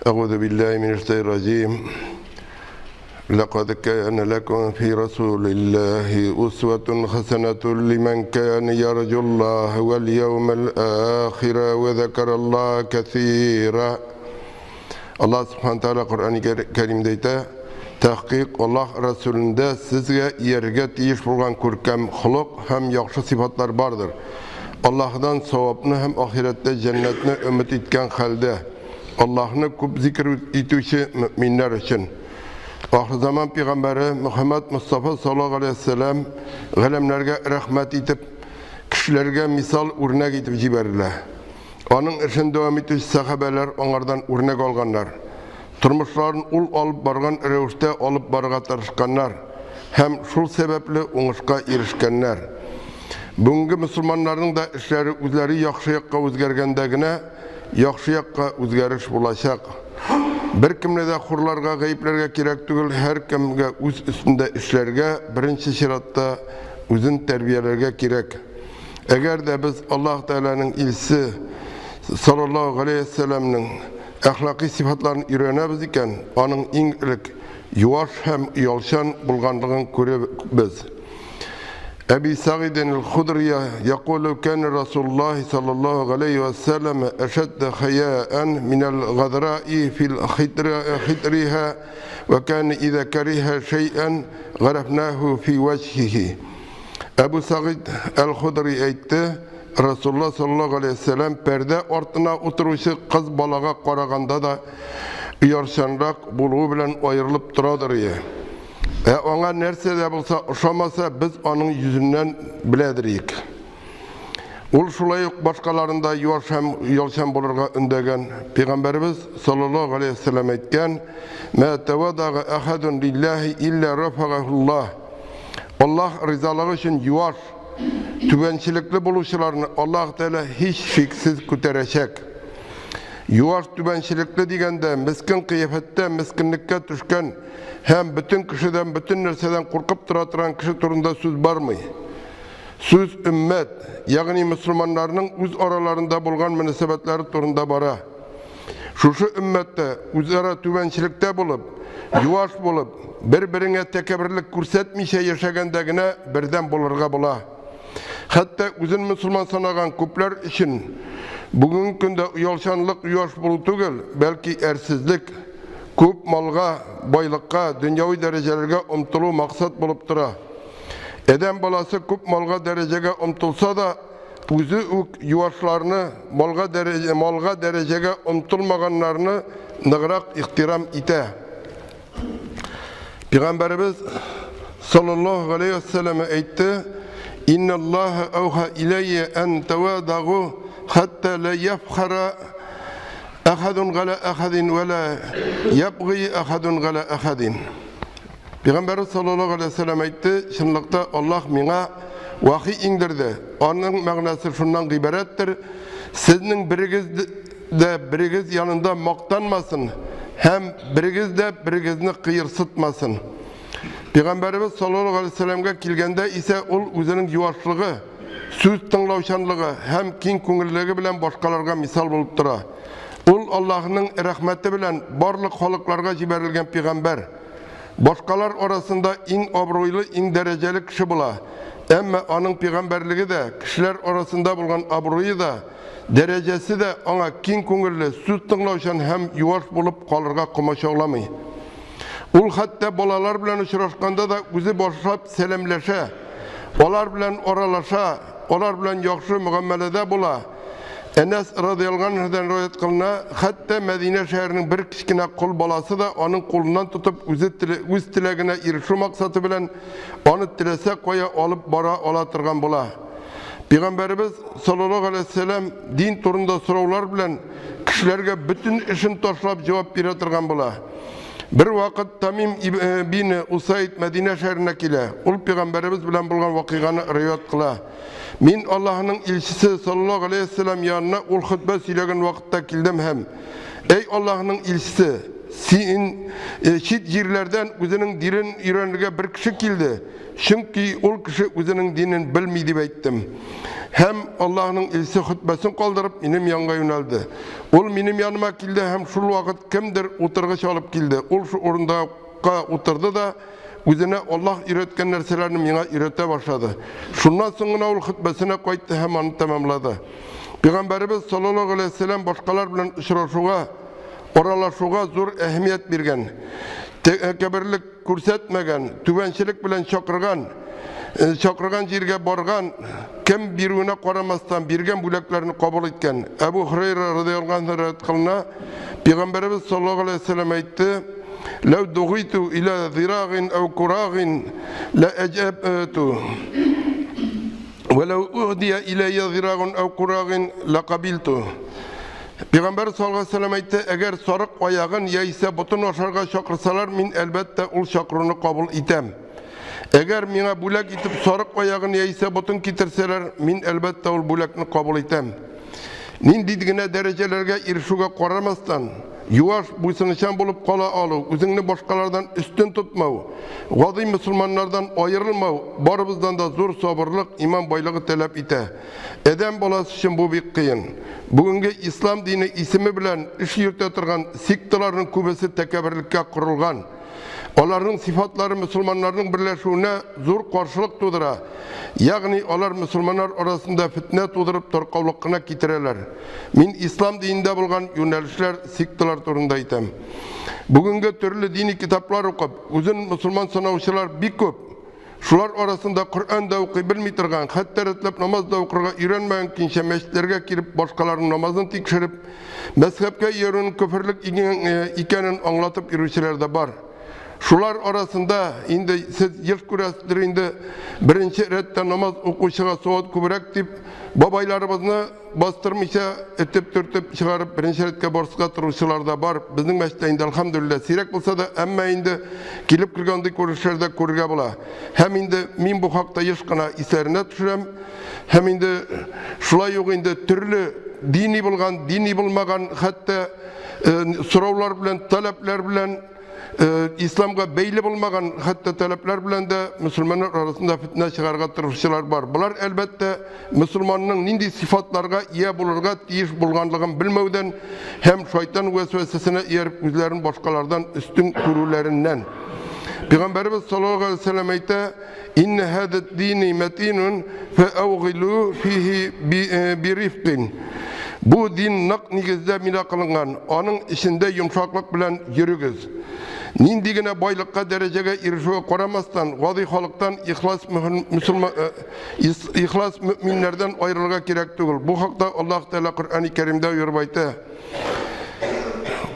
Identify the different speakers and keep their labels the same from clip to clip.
Speaker 1: Әгъузу биллаһи минәш шайтанир لقد كان لكم في رسول الله أسوة حسنة لمن كان يرجو الله واليوم الآخر وذكر الله كثيرا. Аллаһ Субхана Тәгалә Коръәни Кәримдә әйтә: Тәхкыйк Аллаһ Расулендә сезгә иярергә тиеш булган күркәм холык һәм яхшы сыйфатлар бардыр. Аллаһыдан савапны һәм ахирәттә җәннәтне өмет иткән хәлдә, Аллаһны күп зикер итүче мөэминнәр өчен. Ахырзаман пигамбәре Мөхәммәд Мостафа саллаллаһу галәйһи вә сәлләм галәмнәргә рәхмәт итеп, кешеләргә мисал, үрнәк итеп җибәрелә. Аның эшен дәвам итүче сәхабәләр аңардан үрнәк алганнар. Тормышларын ул алып барган рәвештә алып барырга тырышканнар һәм шул сәбәпле уңышка ирешкәннәр. Бүгенге мөселманнарның да эшләре үзләре яхшы якка үзгәргәндә генә яхшы якка үзгәреш булачак. Беркемне дә хурларга, гаепләргә кирәк түгел, һәркемгә үз өстендә эшләргә, беренче чиратта үзен тәрбияләргә кирәк. Әгәр дә без Аллаһ Тәгаләнең илчесе саллаллаһу галәйһи вәссәламнең әхлакый сыйфатларын өйрәнәбез икән, аның иң элек юаш һәм оялчан булганлыгын күрербез. Әби Сәгыйдин аль-Худрия якулу кәнә Расулуллаһи саллаллаһу галәйһи вәссәлам әшәддә хаяән минәл гадраи фил хитриһа вә кәнә иза кәриһә шәйән гарәфнәһу фи вәҗһиһи. Әбу Сәгыйд әл-Худри әйтте, Расулла саллаллаһу галәйһи вәссәлам пәрдә артына утыручы кыз балага караганда да оярчанрак булуы белән аерылып торадыр ие. Ә аңа нәрсә дә булса ошамаса, без аның йөзеннән беләдер идек. Ул шулай ук башкаларын да юаш һәм оялчан булырга өндәгән. Пәйгамбәребез саллаллаһу галәйһи вәссәлам әйткән: "Мә тавадага ахадун лиллаһи илля рафагахуллаһ". Аллаһ ризалыгы өчен юаш, түбәнчелекле булучыларны Аллаһ Тәгалә һичшиксез күтәрәчәк. Юаш, түбәнчелекле дигәндә, мескен кыяфәттә мескенлеккә төшкән һәм бөтен кешедән, бөтен нәрсәдән куркып тора торган кеше турында сүз бармый. Сүз өммәт, ягъни мөселманнарның үз араларында булган мөнәсәбәтләре турында бара. Шушы өммәттә үзара түбәнчелектә булып, юаш булып, бер-береңә тәкәбберлек күрсәтмичә яшәгәндә генә бердәм булырга була. Хәтта үзен мөселман санаган күпләр өчен бүгенге көндә оялчанлык юаш булу түгел, бәлки әрсезлек, күп малга, байлыкка, дөньяви дәрәҗәләргә омтылу максат булып тора. Адәм баласы күп малга, дәрәҗәгә омтылса да, үзе үк юашларны, малга, дәрәҗә, малга, дәрәҗәгә омтылмаганнарны ныграк ихтирам итә. Пәйгамбәребез саллаллаһу галәйһи вәссәлам әйтте: "Инналлаһа ауха иләйя ан тавадагу хатта ла яфхара ахадун гала ахадин ва ла ябгый ахадун гала ахадин". Пәйгамбәребез саллаллаһу галәйһи вәссәлам әйтте: "Чынлыкта Аллаһ миңа вахи иңдерде. Аның мәгънәсе шуннан гыйбарәттер: сезнең берегез дә берегез янында мактанмасын һәм берегез дә берегезне кыерсытмасын. Пәйгамбәребез саллаллаһу галәйһи вәссәламгә килгәндә исә ул үзенең юашлыгы, сүз тыңлаучанлыгы һәм киң күңеллелеге белән башкаларга мисал булып тора. Ул Аллаһның рәхмәте белән барлык халыкларга җибәрелгән пәйгамбәр. Башкалар арасында иң абруйлы, иң дәрәҗәле кеше була. Әмма аның пәйгамбәрлеге дә, кешеләр арасында булган абруе да, дәрәҗәсе дә аңа киң күңелле, сүз тыңлаучан һәм юаш булып калырга комачауламый. Ул хәтта балалар белән очрашканда да үзе башлап сәламләшә, алар белән аралаша, алар белән яхшы мөгамәләдә була. Әнәс радыяллаһу анһудан риваять кылына, хәтта Мәдинә шәһәренең бер кечкенә кол баласы да аның кулыннан тотып үзе үз теләгенә ирешү максаты белән аны теләсә кая алып бара ала торган була. Пәйгамбәребез саллаллаһу галәйһи вәсәлләм дин турында сораулар белән кешеләргә бөтен эшен ташлап җавап бирә торган була. Бер вакыт Тамим бин Усайд Мәдинә шәһәренә килә. Ул пәйгамбәребез белән булган вакыйганы риваять кыла. Мин Аллаһының илчесе саллаллаһу галәйһи вәсәлләм янына ул хөтбә сөйләгән вакытта килдем һәм: Әй Аллаһының илчесе, син чит җирләрдән үзенең динен өйрәнергә бер кеше килде, чөнки ул кеше үзенең динен белми, дип әйттем. Һәм Аллаһның илчесе хөтбәсен калдырып, минем янга юнәлде. Ул минем яныма килде һәм шул вакыт кемдер утыргыч алып килде. Ул шул урындыкка утырды да, үзенә Аллаһ өйрәткән нәрсәләрне миңа өйрәтә башлады. Шуннан соң гына ул хөтбәсенә кайтты һәм аны тәмамлады. Пәйгамбәребез саллаллаһу галәйһи вәсәлләм башкалар белән очрашуга, аралашуга зур әһәмият биргән. Тәкәбберлек күрсәтмәгән, түбәнчелек белән чакырган, э, чакырган җиргә барган, кем бирүенә карамастан биргән бүләкләрне кабул иткән. Әбу Хурайра радиаллаһу анһу риваять кылына, Пәйгамбәребез саллаллаһу алейһи вәсәлләм әйтте: "Ләү дугиту иля зирагин ау курагин ла аҗабту. Вәләү уһдия иләйя зирагун ау курагин лакабилту. Пәйгамбәр саллаллаһу алейһи вәсәлләм әйтте, әгәр сарык аягын яисә ботын ашарга чакырсалар, мин әлбәттә ул чакыруны кабул итәм. Әгәр миңа бүләк итеп сарык аягын яисә ботын китерсәләр, мин әлбәттә ул бүләкне кабул итәм. Нинди генә дәрәҗәләргә ирешүгә карамастан, юаш, буйсынучан булып кала алу, үзеңне башкалардан өстен тотмау, гади мөселманнардан аерылмау барыбыздан да зур сабырлык, иман байлыгы таләп итә. Адәм баласы өчен бу бик кыен. Бүгенге ислам дине исеме белән эш йөртә торган секталарның күбесе тәкәбберлеккә корылган. Аларның сыйфатлары мөселманнарның берләшүенә зур каршылык тудыра. Ягъни алар мөселманнар арасында фетнә тудырып таркаулык кына китерәләр. Мин ислам динендә булган юнәлешләр, секталар турында әйтәм. Бүгенге төрле дини китаплар укып, үзен мөселман санаучылар бик күп. Шулар арасында Коръән дә укый белми торган, хәтта рәтләп намаз да укырга өйрәнмәгән көенчә мәчетләргә килеп башкаларның намазын тикшереп, мәзһәбкә иярүнең көферлек икәнен аңлатып йөрүчеләр дә бар. Шулар арасында инде сез еш күрәсездер инде, беренче рәттә намаз укучыга савап күбрәк дип, бабайларыбызны бастырмыйча этеп-төртеп чыгарып беренче рәткә барска торучылар да бар. Безнең мәчеттә инде әлхәмдүлилләһ сирәк булса да, әмма инде килеп кергән андый күренешләр дә күрергә була. Һәм инде мин бу хакта еш кына исләренә төшерәм. Һәм инде шулай ук инде төрле дини булган, дини булмаган, хәтта э, сораулар белән, таләпләр белән Э, исламга бәйле булмаган хәтта таләпләр белән дә мөселманнар арасында фитнә чыгарырга тырышучылар бар. Болар әлбәттә мөселманның нинди сыйфатларга ия булырга тиеш булганлыгын белмәүдән һәм шайтан вәсвәсәсенә ияреп үзләрен башкалардан өстен күрүләреннән. Пәйгамбәребез саллаллаһу алейһи вәсәлләм әйтә: "Инна хаза дини матинун фәаугилу фихи э, бирифкин." Бу дин нык нигездә бина кылынган, аның эчендә йомшаклык белән йөрегез. Нинди генә байлыкка, дәрәҗәгә ирешүгә карамастан, гади халыктан ихлас мөселман э, ихлас мөэминнәрдән аерылырга кирәк түгел. Бу хакта Аллаһ Тәгалә Коръәни Кәримдә боерып әйтә.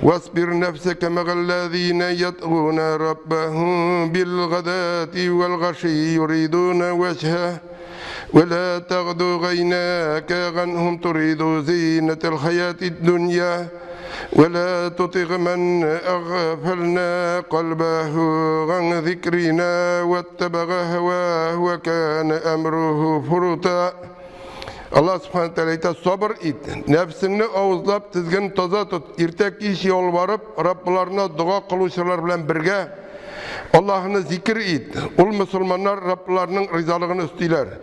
Speaker 1: Васбир нәфсәкә мәгәлләзинә ятгуна раббахум бил гадати вәл гаши юридуна вәҗһә. ولا تغدو غيناك عنهم تريد زينة الحياة الدنيا ولا تطغ من أغفلنا قلبه عن ذكرنا واتبع هواه وكان أمره فرطا Аллаһ Субхану Тәгалә әйтә, сабыр ит, нәфсеңне авызлап, тезген таза тот, иртә кич ялварып, Раббларына дога кылучылар белән бергә Аллаһыны зикер ит. Ул мөселманнар Раббларының ризалыгын өстиләр.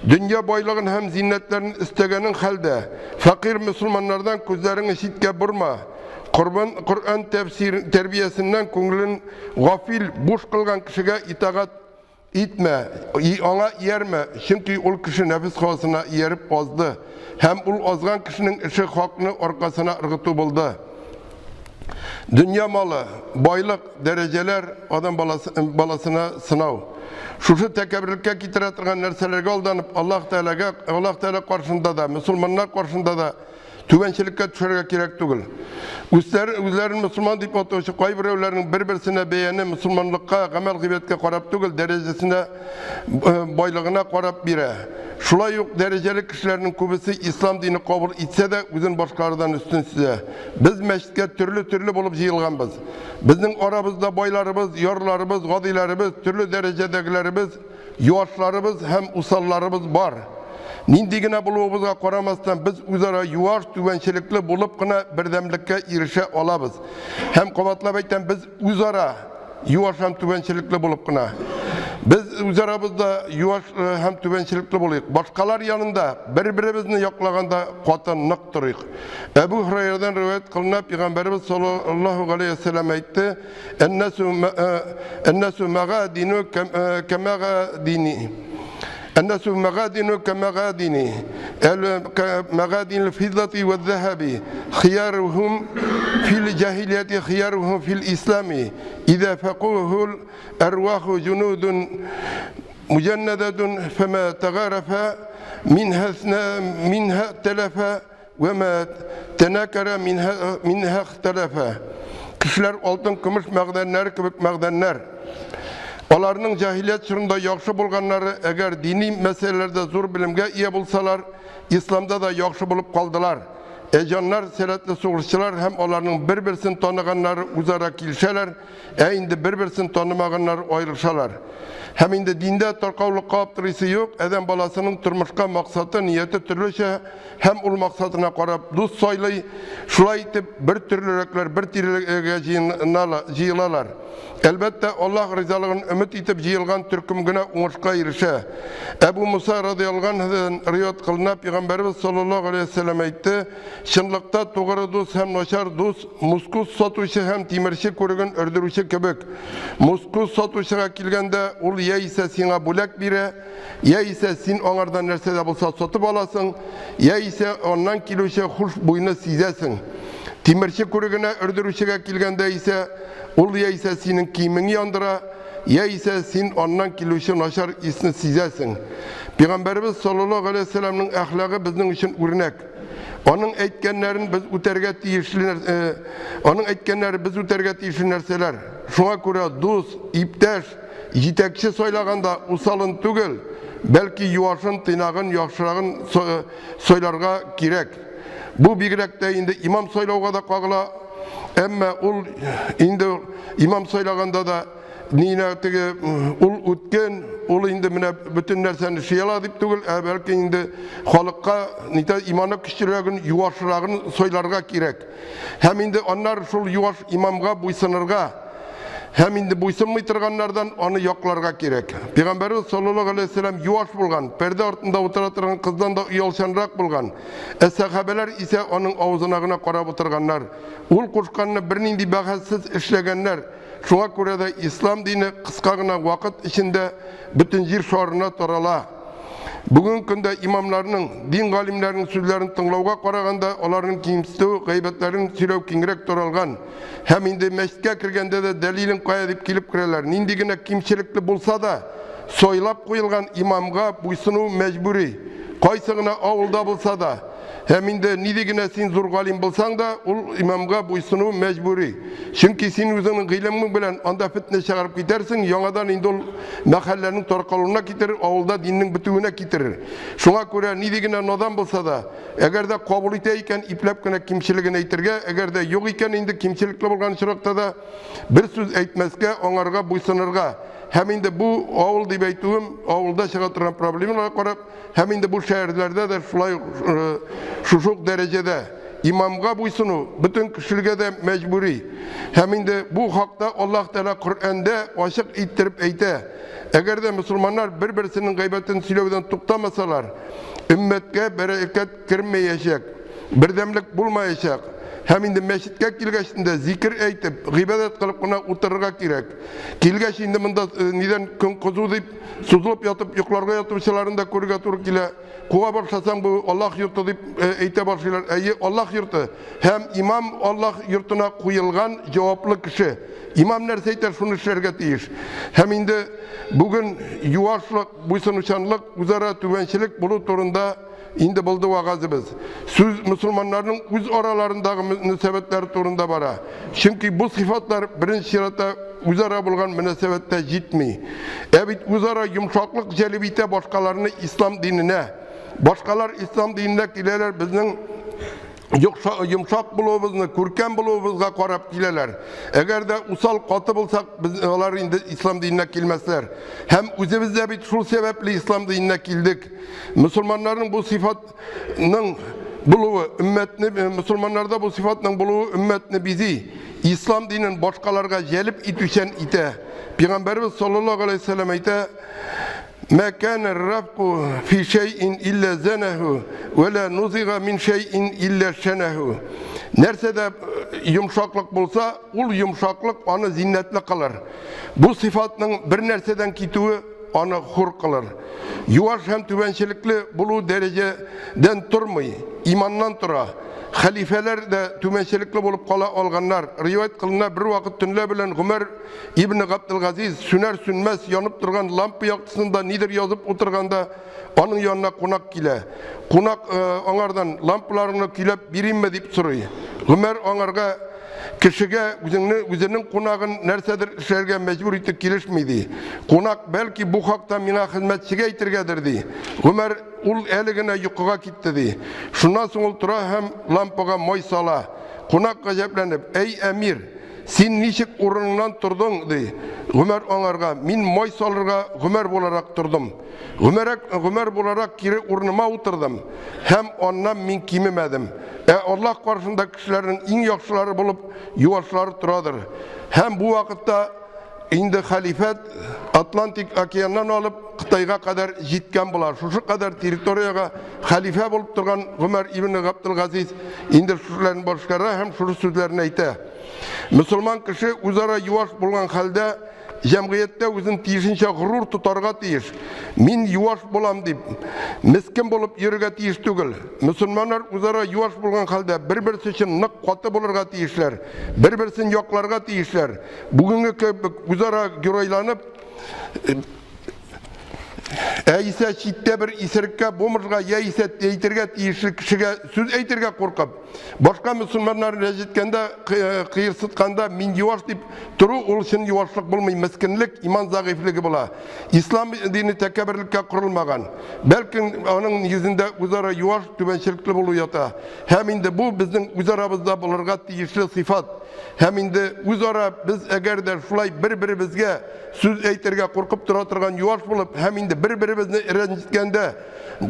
Speaker 1: Дөнья байлыгын һәм зиннәтләрен өстәгәнең хәлдә, фәкыйрь мөселманнардан күзләреңне читкә борма. Корбан Коръән тәфсир тәрбиясеннән күңелен гафил, буш кылган кешегә итагать итмә, аңа иярмә, чөнки ул кеше нәфес һавасына ияреп азды, һәм ул азган кешенең эше хакны аркасына ыргыту булды. Дөнья малы, байлык, дәрәҗәләр адам баласы, баласына сынау. Шушы тәкәбберлеккә китерә торган нәрсәләргә алданып, Аллаһ Тәгаләгә, Аллаһ Тәгалә каршында да, мөселманнар каршында да түбәнчелеккә төшәргә кирәк түгел. Үзләре, үзләрен мөселман дип атаучы кайберәүләрнең бер-берсенә бәяне мөселманлыкка, гамәл-гыйбадәткә карап түгел, дәрәҗәсенә, э, байлыгына карап бирә. Шулай ук дәрәҗәле кешеләрнең күбесе ислам дине кабул итсә дә, үзен башкалардан өстен сизә. Без мәчеткә төрле-төрле булып җыелганбыз. Безнең арабызда байларыбыз, ярларыбыз, гадиләребез, төрле дәрәҗәдәгеләребез, юашларыбыз һәм усалларыбыз бар. Нинди генә булуыбызга карамастан, без үзара юаш, түбәнчелекле булып кына бердәмлеккә ирешә алабыз. Һәм кабатлап әйтәм, без үзара юаш һәм түбәнчелекле булып кына. Без үзарабызда юаш һәм түбәнчелекле булыйк. Башкалар янында бер-беребезне яклаганда каты нык торыйк. Әбу Һурайрадан риваять кылына, пәйгамбәребез саллаллаһу галәйһи ва сәлләм әйтте: "Әннасу әннасу мәгадину кәмәгадини". Әннасу мәгадину кәмәгадини. Әл мәгадинил фиддати вә зәһәби. Хияруһум фил җаһилияти хияруһум фил ислами. Иза факухул Әрваху җунудун муҗәннәдәтун фәмә тәгарафә минһә минһә тәләфә вә мә тәнәкәрә минһә минһә ихтәләфә. Кешеләр алтын, көмеш мәгъдәннәре кебек мәгъдәннәр. Аларның җаһилият чорында яхшы булганнары, әгәр дини мәсьәләләрдә зур белемгә ия булсалар, исламда да яхшы булып калдылар. Ә җаннар сәләтле сугышчылар һәм аларның бер-берсен таныганнары үзара килешәләр, Ә инде бер-берсен танымаганнар аерылышалар. Һәм инде диндә таркаулыкка аптырыйсы юк, адәм баласының тормышка максаты, нияте төрлечә һәм ул максатына карап дус сайлый. Шулай итеп, бер төрлерәкләр бер тирәгә җыелалар. Әлбәттә, Аллаһ ризалыгын өмет итеп җыелган төркем генә уңышка ирешә. Әбу Муса радыяллаһу анһудан риваять кылына, Пәйгамбәребез саллаллаһу галәйһи ва сәлләм әйтте, Чынлыкта тугры дус һәм начар дус мускус сатучы һәм тимерче күреген өрдерүче кебек. Мускус сатучыга килгәндә, ул яисә сиңа бүләк бирә, яисә син аңардан нәрсә дә булса сатып аласың, яисә аннан килүче хушбуйны сизәсең. Тимерче күрегенә өрдерүчегә килгәндә исә, ул яисә синең киемеңне яндыра, яисә син аннан килүче начар исне сизәсең. Пәйгамбәребез саллаллаһу галәйһи ва сәлламнең әхлагы безнең өчен үрнәк. Аның әйткәннәрен без үтәргә тиешле э, аның әйткәннәре без үтәргә тиешле нәрсәләр. Шуңа күрә дус, иптәш, җитәкче сайлаганда усалын түгел, бәлки юашын, тыйнагын, яхшырагын э, сайларга кирәк. Бу бигрәк тә инде имам сайлауга да кагыла. Әмма ул инде имам сайлаганда да Нина теге ул үткен, ул инде менә бөтен нәрсәне эшли ала дип түгел, ә бәлки инде халыкка нитә иманы көчлерәген, юашрагын сайларга кирәк. Һәм инде аннары шул юаш имамга буйсынырга һәм инде буйсынмый торганнардан аны якларга кирәк. Пәйгамбәрбез саллаллаһу алейһи вәсәлләм юаш булган, пәрдә артында утыра торган кыздан да оялчанрак булган. Ә сәхабәләр исә аның авызына гына карап утырганнар. Ул кушканны бернинди бәхәссез эшләгәннәр. Шуңа күрә дә ислам дине кыска гына вакыт эчендә бөтен җир шарына тарала. Бүгенге көндә имамнарның, дин галимнәренең сүзләрен тыңлауга караганда, аларның кимсетү, гайбәтләрен сөйләү киңрәк таралган. Һәм инде мәчеткә кергәндә дә дәлилең кая дип килеп керәләр. Нинди генә кимчелекле булса да, сайлап куелган имамга буйсыну мәҗбүри. Кайсы гына авылда булса да. Һәм инде нинди генә син зур галим булсаң да, ул имамга буйсыну мәҗбүри. Чөнки син үзеңнең гыйлемең белән анда фетнә чыгарып китәрсең, яңадан инде ул мәхәлләнең таркалуына китерер, авылда диннең бетүенә китерер. Шуңа күрә нинди генә надан булса да, әгәр дә кабул итә икән, ипләп кенә кимчелеген әйтергә, әгәр дә юк икән, инде кимчелекле булган очракта да бер сүз әйтмәскә, аңарга буйсынырга. Һәм инде бу авыл дип әйтүем, авылда чыга торган проблемаларга карап, Һәм инде бу шәһәрләрдә дә шулай ук шушы ук дәрәҗәдә имамга буйсыну бөтен кешеләргә дә мәҗбүри. Һәм инде бу хакта Аллаһ Тәгалә Коръәндә ачык иттереп әйтә. Әгәр дә мөселманнар бер-берсенең гайбәтен сөйләүдән туктамасалар, өммәткә бәрәкәт кермәячәк, бердәмлек булмаячак. Һәм инде мәчеткә килгәч инде зикер әйтеп, гыйбадәт кылып кына утырырга кирәк. Килгәч инде монда нидән көн кызу дип Сузылып ятып йокларга ятучыларын да күрергә туры килә. Куа башласаң, бу Аллаһ йорты дип э, әйтә башлыйлар. Әйе, Аллаһ йорты. Һәм имам Аллаһ йортына куелган җаваплы кеше. Имам нәрсә әйтә, шуны эшләргә тиеш. Һәм инде бүген юашлык, буйсынучанлык, үзара түбәнчелек булу турында Инде булды вәгазебез. Сүз мөселманнарның үз араларындагы мөнәсәбәтләре турында бара. Чөнки бу сыйфатлар беренче чиратта үзара булган мөнәсәбәттә җитми. Ә бит үзара йомшаклык җәлеп итә башкаларны ислам диненә. Башкалар ислам диненә киләләр безнең йомшак булуыбызны, күркәм булуыбызга карап киләләр. Әгәр дә усал, каты булсак, без алар инде ислам диненә килмәсләр. Һәм үзебез дә бит шул сәбәпле ислам диненә килдек. Мөселманнарның бу сыйфатның булуы өммәтне, мөселманнарда бу сыйфатның булуы өммәтне бизи. Ислам динен башкаларга җәлеп итүчән итә. Пәйгамбәрбез саллаллаһу алейһи вәсәлләм әйтә: "Ма кана рафку фи шәйин илля занаху, ва ла нузига мин шәйин илля шанаху". Нәрсәдә йомшаклык булса, ул йомшаклык аны зиннәтле кылыр. Бу сыйфатның бер нәрсәдән китүе аны хур кылыр. Юаш һәм түбәнчелекле булу дәрәҗәдән тормый, иманнан тора. Хәлифәләр дә түбәнчелекле булып кала алганнар. Риваять кылына, бер вакыт төнлә белән Гомәр ибн Габделгазиз сүнәр-сүнмәс янып торган лампа яктысында нидер язып утырганда, аның янына кунак килә. Кунак аңардан, Лампаларыңны көйләп биримме, дип сорый. Гомәр аңарга, Кешегә үзеңне, үзенең кунагын нәрсәдер эшләргә мәҗбүр итү килешми, ди. Кунак, бәлки, бу хакта миңа хезмәтчегә әйтергәдер, ди. Гомәр, ул әле генә йокыга китте, ди. Шуннан соң ул тора һәм лампага май сала. Кунак гаҗәпләнеп, Әй, әмир, син ничек урыныңнан тордың? ди. Гомәр аңарга, Мин май салырга Гомәр буларак тордым. Гомәрәк, Гомәр буларак кире урыныма утырдым һәм аннан мин кимемәдем. Ә Аллаһ каршында кешеләрнең иң яхшылары булып юашлары торадыр. Һәм бу вакытта инде хәлифәт Атлантик океаннан алып Кытайга кадәр җиткән була. Шушы кадәр территориягә хәлифә булып торган Гомәр ибн Габделгазиз инде шушыларны башкара һәм шушы сүзләрне әйтә. Мөселман кеше үзара юаш булган хәлдә Җәмгыятьтә үзен тиешенчә горур тотарга тиеш. Мин юаш булам дип, мескен булып йөрергә тиеш түгел. Мөселманнар үзара юаш булган хәлдә бер-берсе өчен нык каты булырга тиешләр, бер-берсен якларга тиешләр. Бүгенге кебек үзара геройланып, ә исә читтә бер исереккә, бомжга яисә әйтергә тиешле кешегә сүз әйтергә куркып, Башка мөселманнарны рәнҗеткәндә, кыерсытканда мин юаш дип тору ул чын юашлык булмый, мескенлек, иман зәгыйфьлеге була. Ислам дине тәкәбберлеккә корылмаган. Бәлки аның нигезендә үзара юаш, түбәнчелекле булу ята. Һәм инде бу безнең үзарабызда булырга тиешле сыйфат. Һәм инде үзара без әгәр дә шулай бер-беребезгә сүз әйтергә куркып тора торган юаш булып һәм инде бер-беребезне рәнҗеткәндә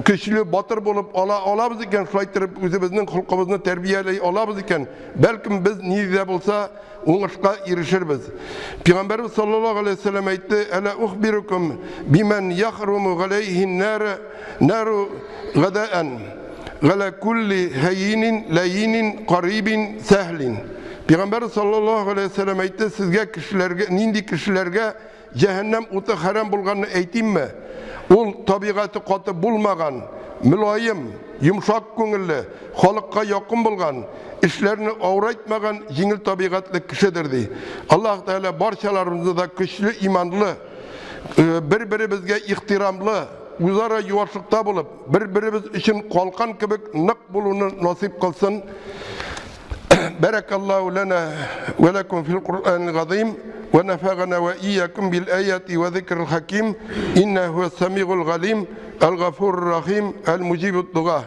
Speaker 1: көчле, батыр булып ала алабыз икән, шулай иттереп үзебезнең холкыбызны тәрбияли алабыз икән, бәлкем без нинди дә булса уңышка ирешербез. Пәйгамбәрбез саллаллаһу алейһи вәсәлләм әйтте: "Әлә ухбирукум биман яхруму галәйһи нар нару гадаан галя кулли һәйинин ләйинин карибин сәһлин". Пәйгамбәрбез саллаллаһу алейһи вәсәлләм әйтте: "Сезгә кешеләргә нинди кешеләргә Җәһәннәм уты хәрам булганны әйтимме? Ул табигате каты булмаган, мөлаем, йомшак күңелле, халыкка якын булган, эшләрне авырайтмаган җиңел табигатьле кешедер, ди. Аллаһ Тәгалә барчаларыбызны да көчле иманлы, бер-беребезгә ихтирамлы, үзара юашлыкта булып, бер-беребез өчен калкан кебек нык булуны насыйп кылсын. Бәрәкаллаһу ләнә вә ләкум фил Куръанил газыйм вә нәфәгәнә вә иякум бил аяти вә зикрил хаким иннәһу һуәс-сәмигул галим әл-гафурур рахим әл-муҗибуд дуга.